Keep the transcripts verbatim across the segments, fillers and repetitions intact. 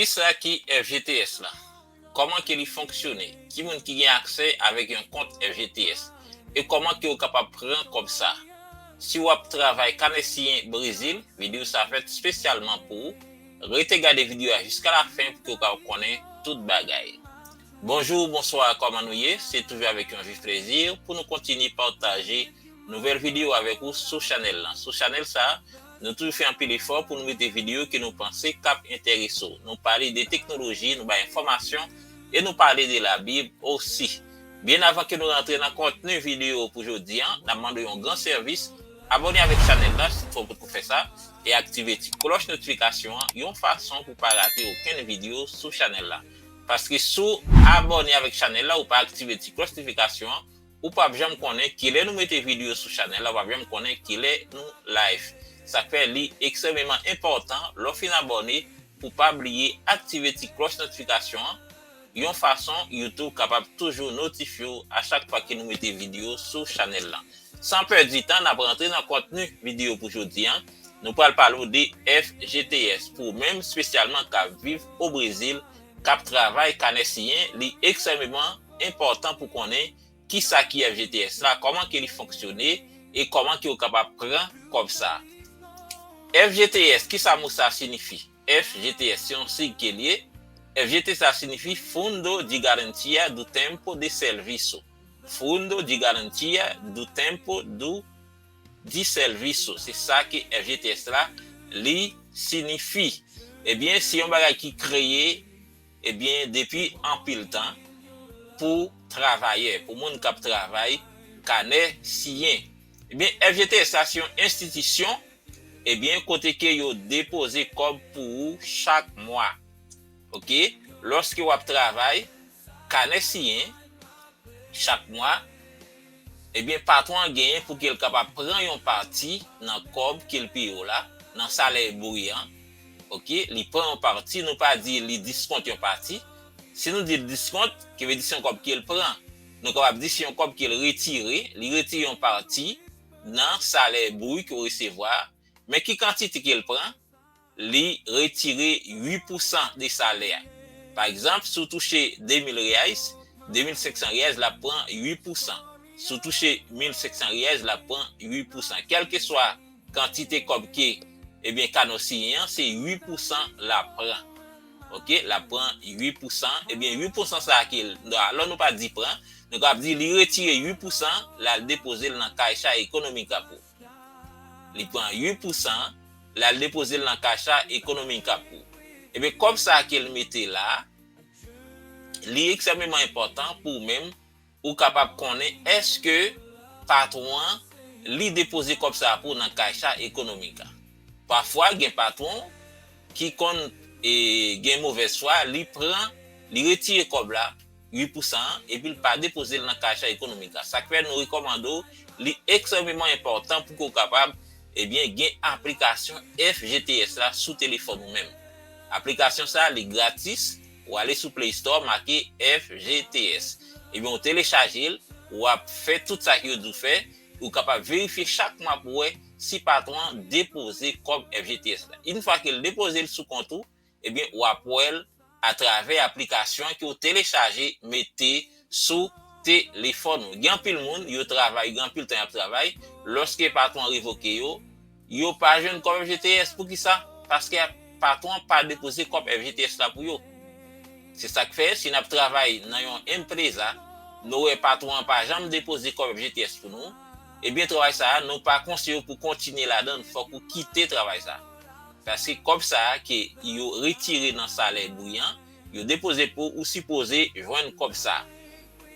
Sa ki F G T S la? Kòman ke li fonksyone? Ki moun ki gen aksè avèk yon kont F G T S? E kòman ke w kapab pran kòb sa? Si w ap travay kanè siyen Brezil, videyo sa fèt espesyalman pou ou. Rete gade videyo a jiska lafen pou ke w kapab konnen tout bagay. Bonjou, bonswa, kòman nou ye? Se toujou avèk yon vif plezi pou nou kontinye pataje nouvèl videyo avèk ou sou chanèl lan. Sou chanèl sa, nou toujou fè anpil efò pou nou mete videyo ke nou panse k ap enterese w. Nou pale de teknoloji, nou bay enfòmasyon e nou pale de Labib osi. Byen avan ke nou rantre nan kontni videyo pou jodi a, n ap mande w yon gran sèvis, abòne avèk chanèl la si w poko fè sa, e aktive ti klòch notifikasyon an yon fason pou w pa rate okenn videyo sou chanèl la. Paske si w abòne avèk chanèl la, ou pa aktive ti klòch notifikasyon an, ou p ap janm konnen kilè nou mete videyo sou chanèl la, ou p ap janm konnen kilè nou live. Sa fè li ekstrèmeman enpòtan lè w fin abòne pou w pa bliye aktive ti klòch notifikasyon an, yon fason YouTube kapab toujou notifye w a chak fwa ke nou mete videyo sou chanèl la. San pèdi tan, n ap rantre nan kontni videyo pou jodi a. Nou pral pale w de F G T S. Pou ou menm, espesyalman k ap viv o Brezil, k ap travay kanè siyen, li ekstrèmeman enpòtan pou konnen kisa ki F G T S la, kòman ke li fonksyone e kòman ke w kapab pran kòb sa. F G T S, kisa mo sa siyifi? F G T S se yon sig ke li ye. F G T S la siyifi Fundo de Garantia do Tempo de Serviço. Fundo de Garantia do Tempo do, de Serviço. Se sa ke F G T S la, li siyifi. Ebyen, se yon bagay ki kreye, ebyen, depi anpil tan pou travayè, pou moun k ap travay kanè siyen. Ebyen, F G T S la se yon enstitisyon, ebyen, kote ke yo depoze kòb pou ou chak mwa. Oke? Lòske w ap travay kanè siyen chak mwa, ebyen, patwon an genyen pou ke l kapab pran yon pati nan kòb ke l peye w la, nan salè bri an. Oke? Li pran yon pati, nou pa di li diskont yon pati. Si nou di l diskont, ki vle di se yon kòb ke l pran. Nou kapab di se yon kòb ke l retire, li retire yon pati nan salè bri ke w resevwa. Men ki kantite ke l pran? Li retire uit pousan de salè a. Pa egzanp, si w touche de mil reais, de mil senk san reais, l ap pran uit pousan. Si w touche mil senk san reais, l ap pran uit pousan. Kèlkeswa kantite kòb ke, ebyen, kanè siyen an, se uit pousan l ap pran. Oke, l ap pran uit pousan. Ebyen, uit pousan sa a ke, alò nou pa di pran, nou kapab di li retire uit pousan, l al depoze l nan Caixa Econômica pou ou. Li pran uit pousan, l al depoze l nan Caixa Econômica pou ou. Ebyen, kòb sa a ke l mete la, li ekstrèmeman enpòtan pou ou menm, ou kapab konnen èske patwon an, li depoze kòb sa a pou ou nan Caixa Econômica. Pafwa, gen patwon ki konn, e, gen movèz fwa, li pran, li retire kòb la, uit pousan an, epi l pa depoze l nan Caixa Econômica. Sa k fè nou rekòmande w, li ekstrèmeman enpòtan pou ke w kapab, ebyen, gen aplikasyon F G T S la sou telefòn ou menm. Aplikasyon sa a, li gratis, ou ale sou Play Store, make F G T S. Ebyen, ou telechaje l, w ap fè tout sa ke yo di w fè, ou kapab verifye chak mwa pou wè si patwon an depoze kòb F G T S la. Yon fwa ke l depoze l sou kont ou, ebyen, w ap wè l atravè aplikasyon ke w telechaje mete sou telefòn ou. Gen anpil moun, yo travay, gen anpil tan y ap travay, lòske patwon an revoke yo, yo pa jwenn kòb F G T S. Poukisa? Paske patwon an pa depoze kòb F G T S la pou yo. Se sa k fè, si n ap travay nan yon empreza, nou wè patwon an pa janm depoze kòb F G T S pou nou, ebyen, travay sa a, nou pa konseye w pou kontinye ladan l, fòk ou kite travay sa a. Paske kòb sa a ke yo retire nan salè bri an, yo depoze pou ou, ou sipoze jwenn kòb sa a.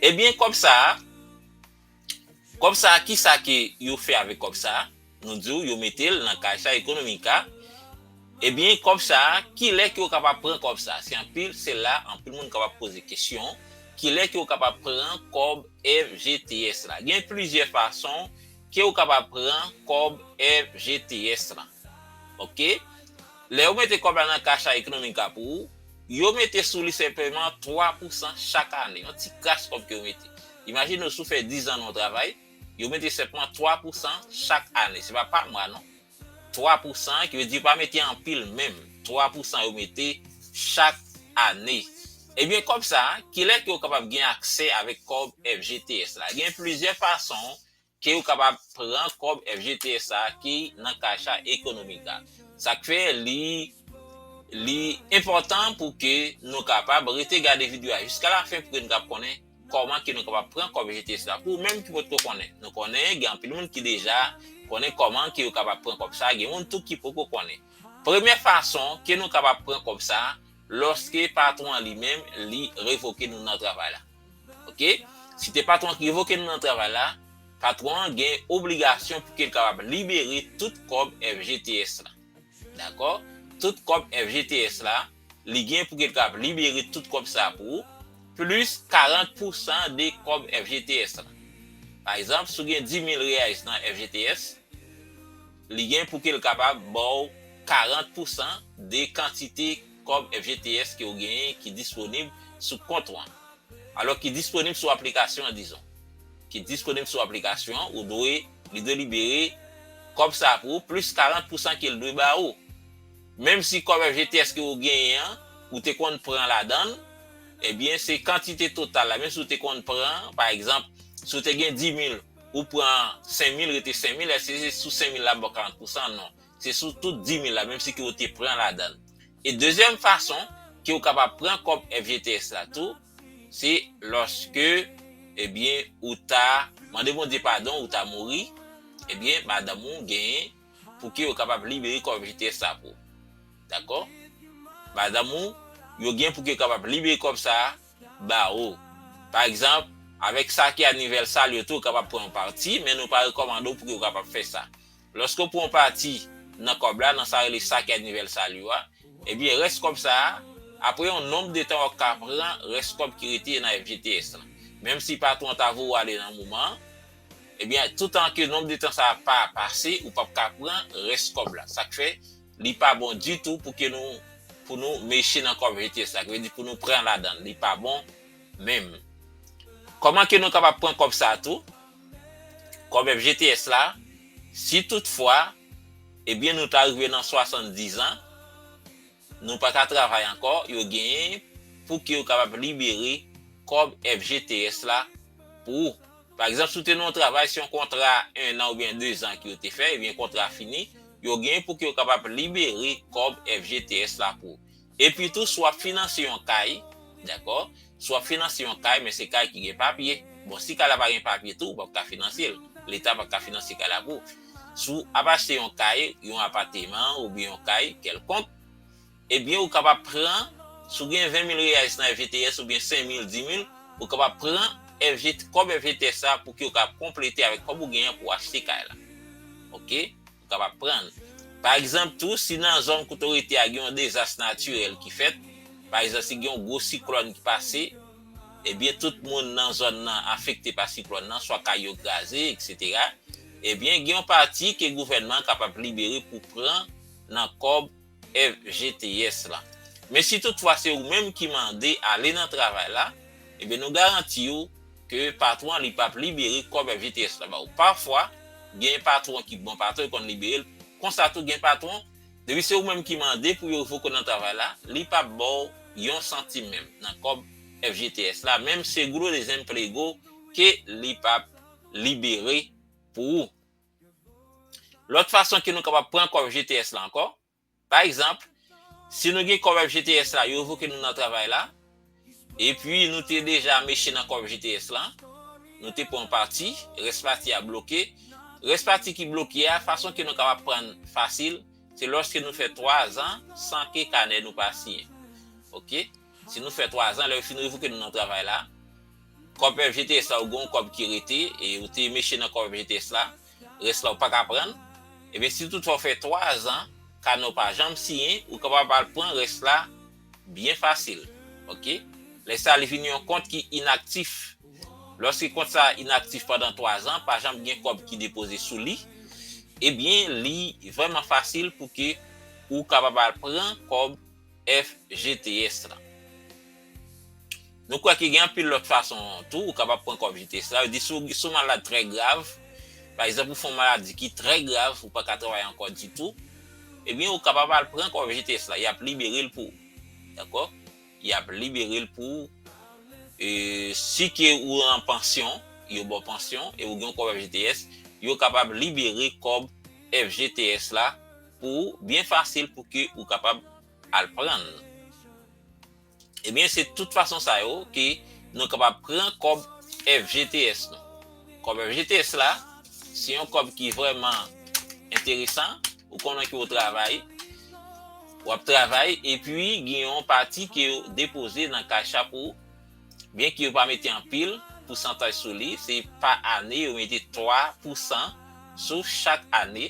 Ebyen, kòb sa a, kòb sa a, kisa ke yo fè avèk kòb sa a? Nou di w, yo mete l nan Caixa Econômica. Ebyen, kòb sa a, kilè ke w kapab pran kòb sa a? Se anpil, se la, anpil moun kapab poze kesyon, kilè ke w kapab pran kòb F G T S la? Gen plizyè fason ke w kapab pran kòb F G T S la. Oke? Lè yo mete kòb la nan Caixa Econômica pou ou, yo mete sou li senpleman twa pousan chak ane. Yon ti kras kòb ke yo mete. Imajine w, si w fè diz an nan yon travay, yo mete senpleman twa pousan chak ane. Se pa pa mwa, non. Twa pousan, ki vle di yo pa mete anpil menm. Twa pousan yo mete chak ane. Ebyen, kòb sa a, kilè ke w kapab gen aksè avèk kòb F G T S la? Gen plizyè fason ke w kapab pran kòb F G T S la ki nan Caixa Econômica. Sa k fè li, li enpòtan pou ke nou kapab rete gade videyo a jiska lafen pou ke nou kapab konnen kòman ke nou kapab pran kòb F G T S la. Pou ou menm ki potko konnen, nou konnen gen anpil moun ki deja konnen kòman ke yo kapab pran kòb sa, gen moun tou ki poko konnen. Premyè fason ke nou kapab pran kòb sa, lòske patwon an li menm, li revoke nou nan travay la. Oke? Si te patwon an ki revoke nou nan travay la, patwon an gen obligasyon pou ke l kapab libere tout kòb F G T S la. Dakò? Tout kòb F G T S la, li gen pou ke l kapab libere tout kòb sa pou ou, plis karant pousan de kòb F G T S la. Pa egzanp, si w gen dis mil reais nan F G T S, li gen pou ke l kapab ba w karant pousan de kantite kòb F G T S ke w genyen ki disponib sou kont ou an. Alò ki disponib sou aplikasyon an, dizon. Ki disponib sou aplikasyon an, ou dwe, li dwe libere kòb sa pou ou, plis karant pousan ke l dwe ba ou. Menm si kòb F G T S ke ou genyen an, ou te konn pran ladan l, ebyen, se kantite total la. Menm si ou te konn pran, pa egzanp, si ou te gen dis mil, ou pran senk mil, rete senk mil, èske se sou senk mil la ap ba w karant pousan? Non. Se sou tout dis mil la, menm si ke ou te pran ladan l. E dezyèm fason ke ou kapab pran kòb F G T S la tou, se lòske, ebyen, ou ta mande Bondye padon, ou ta mouri, ebyen, madanm ou genyen pou ke yo kapab libere kòb F G T S la pou ou. Dakò? Madanm ou, yo gen pou ke yo kapab libere kòb sa a ba ou. Pa egzanp, avèk sa ki anivèsal yo tou, ou kapab pran yon pati, men nou pa rekòmande w pou ke w kapab fè sa. Lòske w pran yon pati nan kòb la, nan sa rele sa ki anivèsal yo a, ebyen, rès kòb sa a, apre yon nonb de tan, w ap ka pran rès kòb ki rete nan F G T S lan. Menm si patwon an ta voye w ale nan moman an, ebyen, toutan ke nonb de tan sa a pa pase, ou p ap ka pran rès kòb la. Sa k fè, li pa bon ditou pou ke nou, pou nou meche nan kòb F G T S la, ki vle di pou nou pran ladan l. Li pa bon menm. Kòman ke nou kapab pran kòb sa a tou? Kòb F G T S la, si toutfwa, ebyen, nou ta rive nan swasanndizan, nou pa ka travay ankò, yo genyen pou ke yo kapab libere kòb F G T S la pou ou. Pa egzanp, si w te nan yon travay, se yon kontra ennan oubyen dezan ke yo te fè, ebyen, kontra fini, yo genyen pou ke yo kapab libere kòb F G T S la pou ou. Epi tou, si w ap finanse yon kay, dakò? Si w ap finanse yon kay, men se kay ki gen papye. Bon, si kay la pa gen papye tou, ou p ap ka finanse l. Leta p ap ka finanse kay la pou ou. Si w ap achte yon kay, yon apateman oubyen yon kay kèlkonk, ebyen, ou kapab pran, si w gen ven mil reais nan F G T S oubyen senk mil, dis mil, ou kapab pran F G T, kòb F G T S la pou ke w ka konplete avèk kòb ou genyen pou w achte kay la. Oke? Ou kapab pran. Pa egzanp tou, si nan zòn kote w rete a gen yon dezas natirèl ki fèt, pa egzanp, si gen yon gwo siklòn ki pase, ebyen, tout moun nan zòn nan afekte pa siklòn nan, swa kay yo kraze, etsetera. Ebyen, gen yon pati ke gouvènman an kapab libere pou pran nan kòb F G T S la. Men si toutfwa se ou menm ki mande ale nan travay la, ebyen, nou garanti w ke patwon an li p ap libere kòb F G T S la ba ou. Pafwa, gen patwon ki bon patwon, yo konn libere l. Konsa tou, gen patwon, depi se ou menm ki mande pou yo revoke w nan travay la, li p ap ba w yon santim menm nan kòb F G T S la, menm seguro desemprego ke li p ap libere pou ou. Lòt fason ke nou kapab pran kòb F G T S la ankò, pa egzanp, si nou gen kòb F G T S la, yo revoke nou nan travay la, epi nou te deja meche nan kòb F G T S la, nou te pran yon pati, rès pati a bloke. Rès pati ki bloke a, fason ke nou kapab pran fasil, se lòske nou fè twa zan san ke kanè nou pa siyen. Oke? Si nou fè twa zan, lè yo fin revoke nou nan travay la, kòb F G T S la, ou gen yon kòb ki rete, e ou te meche nan kòb F G T S la, rès la ou pa ka pran l. Ebyen, si toutfwa w fè twa zan, kanè w pa janm siyen, ou kapab al pran rès la byen fasil. Oke? Lè sa, li vin yon kont ki inaktif. Lòske kont sa inaktif pandan twa zan, pa janm gen kòb ki depoze sou li, ebyen, li vrèman fasil pou ke ou kapab al pran kòb F G T S la. Nou kwè ke gen anpil lòt fason tou ou kapab pran kòb F G T S la. Yo di si w, si w malad trè grav, pa egzanp, ou fè yon maladi ki trè grav, ou pa ka travay ankò ditou, ebyen, ou kapab al pran kòb F G T S la, y ap libere l pou ou. Dakò? Y ap libere l pou ou. E, si ke ou an pansyon, yo ba w pansyon, e ou gen yon kòb F G T S, yo kapab libere kòb F G T S la pou ou, byen fasil pou ke ou kapab al pran l. Ebyen, se tout fason sa yo ke nou kapab pran kòb F G T S nou. Kòb F G T S la, se yon kòb ki vrèman enteresan. Ou konnen ke w travay, w ap travay, epi gen yon pati ke yo depoze nan kach la pou ou, byen ke yo pa mete anpil pousantaj sou li, se pa ane, yo mete twa pousan sou chak ane,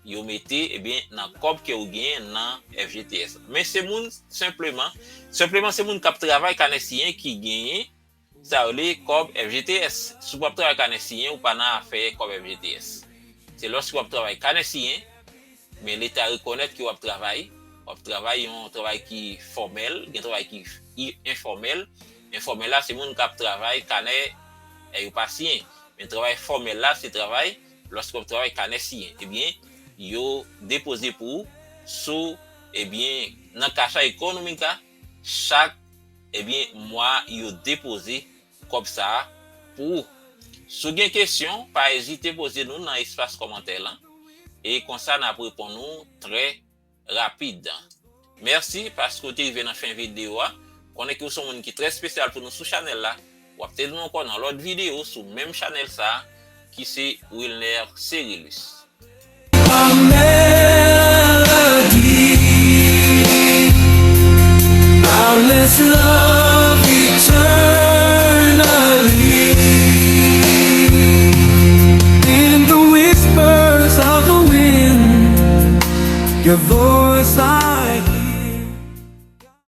yo mete, ebyen, nan kòb ke w genyen nan F G T S. Men se moun, senpleman, senpleman se moun k ap travay kanè siyen ki genyen sa yo rele kòb F G T S. Si w p ap travay kanè siyen, ou pa nan afè kòb F G T S. Se lòske w ap travay kanè siyen, men Leta rekonèt ke w ap travay, w ap travay yon travay ki fòmèl, gen travay ki i-, enfòmèl. Enfòmèl la, se moun k ap travay kanè, e yo pa siyen. Men travay fòmèl la, se travay, lòske w ap travay kanè siyen. Ebyen, yo depoze pou ou sou, ebyen, nan Caixa Econômica, chak, ebyen, mwa yo depoze kòb sa a pou ou. Si w gen kesyon, pa ezite poze nou nan espas kòmantè lan. E konsa n ap reponn ou trè rapid. Mèsi paske w te rive nan fen videyo a. Konnen ke w se yon moun ki trè espesyal pou nou sou chanèl la. W ap tande nou ankò nan lòt videyo sou menm chanèl sa a, ki se Wilner Cerilus. A melody, boundless love eternally. In the whispers of the wind, your voice I hear.